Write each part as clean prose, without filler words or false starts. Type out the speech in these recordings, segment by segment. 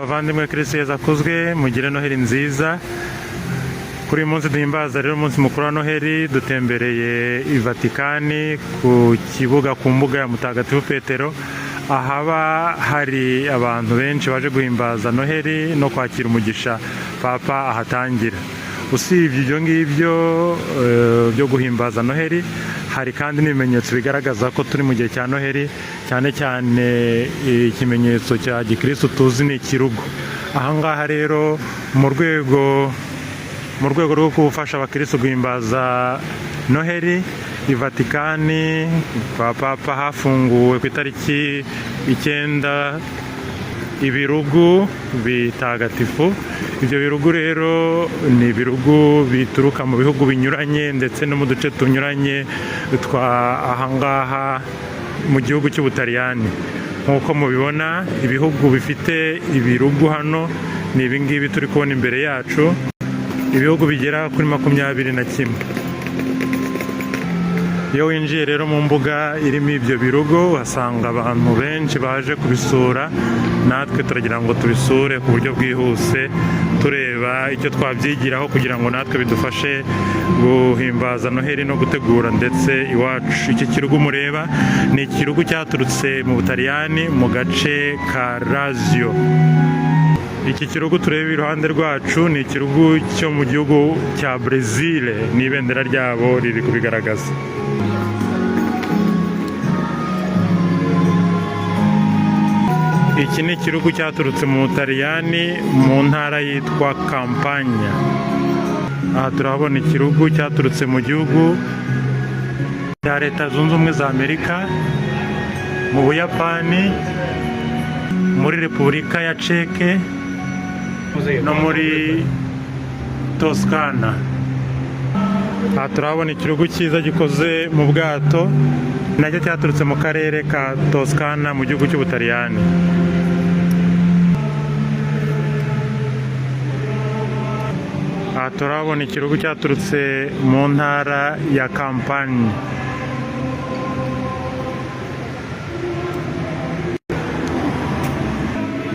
Bavandimwe, Kristo Yezu akuzwe. Mugire Noheli nziza. Kuri uyu munsi duhimbaza rero umunsi mukuru wa Noheli, dutembereye i Vatikani ku kibuga, ku mbuga ya Mutagatifu Petero, ahaba hari abantu benshi baje guhimbaza Noheli no kwakira umugisha Papa ahatangira. Usibye ibyo ngibyo byo guhimbaza Noheli, hari kandi n'ibimenyetso bigaragaza ko turi mu gihe cya Noheli, cyane cyane ikimenyetso cya gikristo tuzi ni ikirugu. Ahangaha rero, mu rwego rwo gufasha abakristo guhimbaza Noheli, i Vatikani kwa Papa hafunguwe ku itariki 9 ibirugu bitagatifu. Ibyo birugu rero ni ibirugu bituruka mu bihugu binyuranye ndetse no mu duce tunyuranye twa ahangaha mu gihugu cy'Ubutaliyani. Nk'uko mubibona, ibihugu bifite ibirugu hano ni ibingibi turi kubona imbere yacu, ibihugu bigera kuri 21. Iyo winjiye rero mu mbuga irimo ibyo birugo, uhasanga abantu benshi baje kubisura. Natwe turagira ngo tubisure ku buryo bwihuse, tureba icyo twabyigiraho kugira ngo natwe bidufashe guhimbaza Noheli no gutegura ndetse iwacu. Iki kirugu mureba ni ikirugu cyaturutse mu Butaliyani, mu gace ka Lazio. Iki kirugu tureba iruhande rwacu ni ikirugu cyo mu gihugu cya Brezil, n'ibendera ryabo riri kubigaragaza. Iki ni ikirugu cyaturutse mu Butaliyani, mu ntara yitwa Campania. Aha turahabona ikirugu cyaturutse mu gihugu cya Leta Zunze Ubumwe za Amerika, mu Buyapani, muri Repubulika ya Ceke no muri Toskana. Aha turahabona ikirugu cyiza gikoze mu bwato, nacyo cyaturutse mu karere ka Toskana mu gihugu cy'Ubutaliyani. Aha turahabona ikirugu cyaturutse mu ntara ya Campania.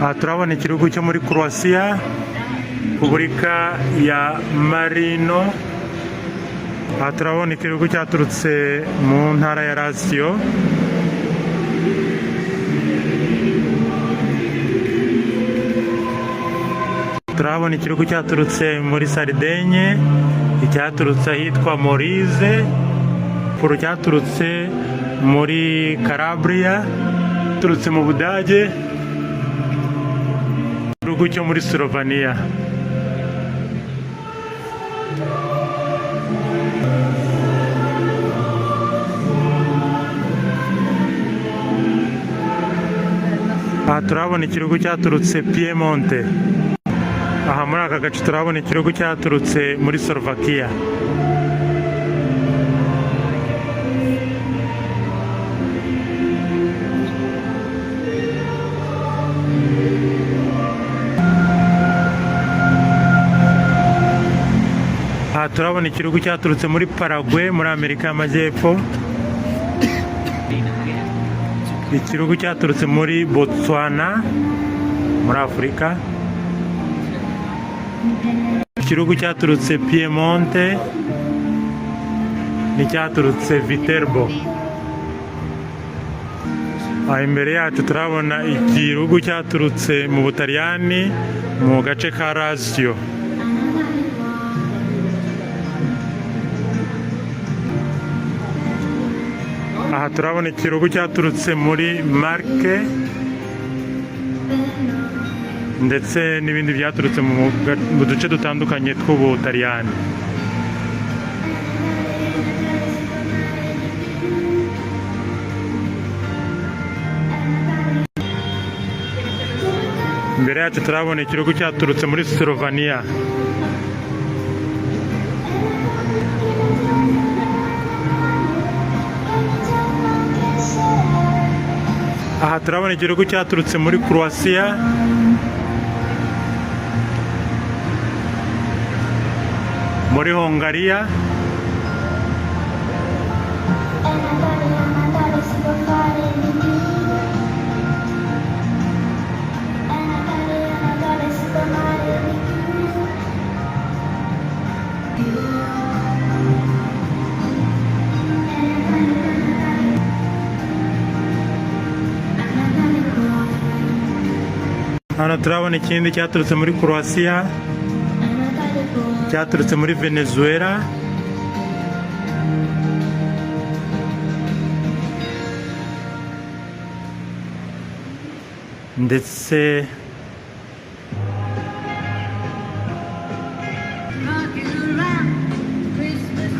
Aha turabona ikirugu cyo muri Croatia, Repubulika ya Marino. Aha turabona ikirugu cyaturutse mu ntara ya Lazio. Turahabona ikirugu cyaturutse muri Sardaigne, icyaturutse ahitwa Molise, puro cyaturutse muri Calabria, cyaturutse mu Budage, ikirugu cyo muri Slovenia. Aha turahabona ikirugu cyaturutse Piemonte. Aha muri aka gace turahabona ikirugu cyaturutse muri Slovakia. Aha turabona ikirugu cyaturutse muri Paraguay, muri Amerika y'Amajyepfo, ikirugu cyaturutse muri Botswana, muri Afurika, ikirugu cyaturutse Piemonte n'icyaturutse Viterbo. Aha imbere yacu turabona ikirugu cyaturutse mu Butaliyani, mu gace ka Lazio. Aha turabona ikirugu cyaturutse muri Marche ndetse n'ibindi byaturutse mu duce dutandukanye tw'Ubutaliyani. Imbere yacu turabona ikirugu cyaturutse muri Slovenia. Aha turabona ikirugu cyaturutse muri Croatia. Muri Hongariya. È Natale, a Natale si può fare di più. È Natale, a Natale. Hano turabona ikindi cyaturutse muri Croatia, cyaturutse muri Venezuela. Ndetse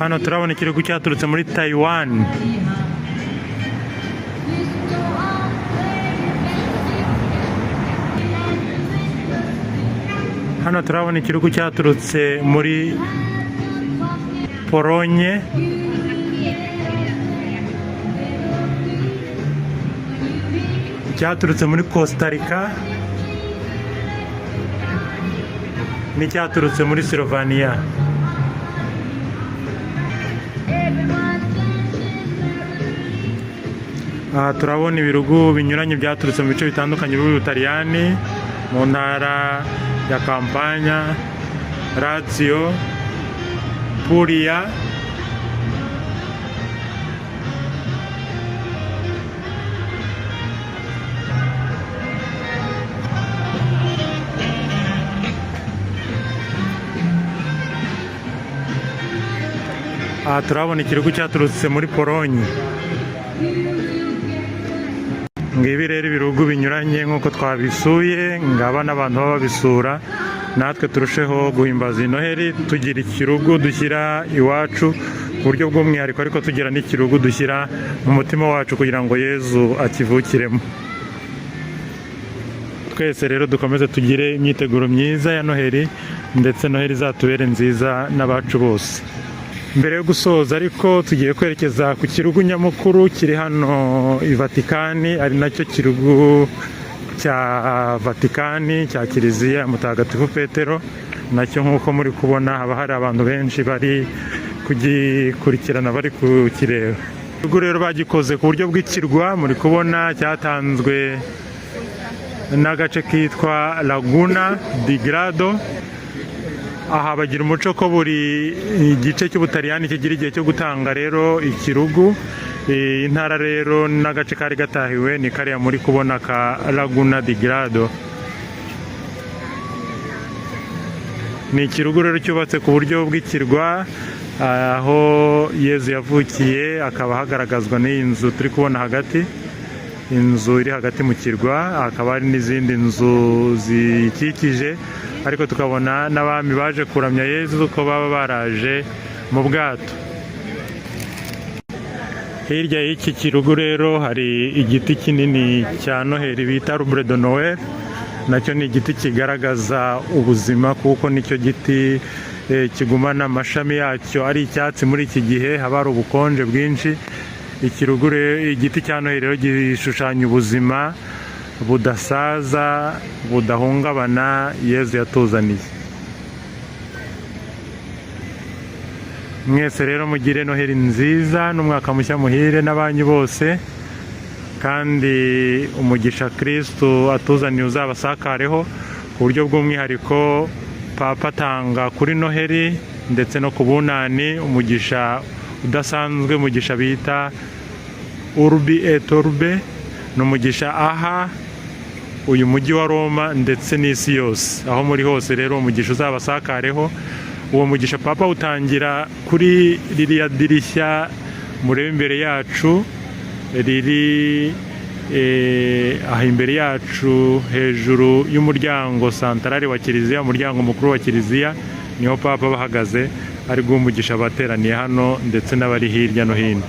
hano turabona ikirugu cyaturutse muri Taiwan. Hano turabona ikirugu cyaturutse muri Polonye. Cyaturutse muri Costa Rica n'icyaturutse muri Slovenia. Aha turabona ibirugu binyuranye byaturutse mu bice bitandukanye by'Ubutaliyani, mu ntara ya Campania, Lazio, Puglia. Aha turabona ikirugu cyaturutse muri Polonye. Ngibi rero ibirugu binyuranye nk'uko twabisuye, ngaba n'abantu baba babisura, natwe turusheho guhimbaza iyi Noheli tugira ikirugu dushyira iwacu ku buryo bw'umwihariko, ariko tugira n'ikirugu dushyira mu mutima wacu kugira ngo Yezu akivukiremo. Twese rero dukomeze tugire imyiteguro myiza ya Noheli, ndetse Noheli izatubere nziza n'abacu bose. Mbere yo gusoza ariko, tugiye kwerekeza ku kirugu nyamukuru kiri hano i Vatikani, ari nacyo kirugu cya Vatikani cya Kiliziya Mutagatifu Petero. Nacyo nk'uko muri kubona, haba hari abantu benshi bari kugikurikirana, bari kukireba. Ikirugu rero bagikoze ku buryo bw'ikirwa, muri kubona cyatanzwe n'agace kitwa Laguna di Grado. Aha bagira umuco ko buri gice cy'Ubutaliyani kigira igihe cyo gutanga rero ikirugu. Intara rero n'agace kari gatahiwe ni kariya muri kubona ka Laguna di Grado. Ni ikirugu rero cyubatse ku buryo bw'ikirwa aho Yezu yavukiye, akaba hagaragazwa n'iyi nzu turi kubona hagati, inzu iri hagati mu kirwa. Hakaba hari n'izindi nzu zikikije, ariko tukabona n'abami baje kuramya Yezu ko baba baraje mu bwato. Hirya y'iki kirugu rero hari igiti kinini cya Noheli bita Arbre de Noël. Nacyo ni igiti kigaragaza ubuzima, kuko nicyo giti kigumana amashami yacyo ari icyatsi muri iki gihe haba hari ubukonje bwinshi. Ikirugu rero, igiti cya Noheli rero gishushanya ubuzima budasaza, budahungabana Yezu yatuzaniye. Mwese rero mugire Noheli nziza n'umwaka mushya muhire n'abanyu bose, kandi umugisha Kirisitu atuzaniye uzabasakareho ku buryo bw'umwihariko. Papa atanga kuri Noheli ndetse no ku Bunani umugisha udasanzwe, umugisha bita Urbi et Orbi. Ni umugisha aha uyu mujyi wa Roma ndetse n'isi yose. Aho muri hose rero uwo mugisha uzabasakareho. Uwo mugisha Papa utangira kuri ririya dirishya mureba imbere yacu, riri aha imbere yacu hejuru y'umuryango santarari wa kiliziya, umuryango mukuru wa kiliziya. Niho Papa bahagaze ari guha umugisha abateraniye hano ndetse n'abari hirya no hino.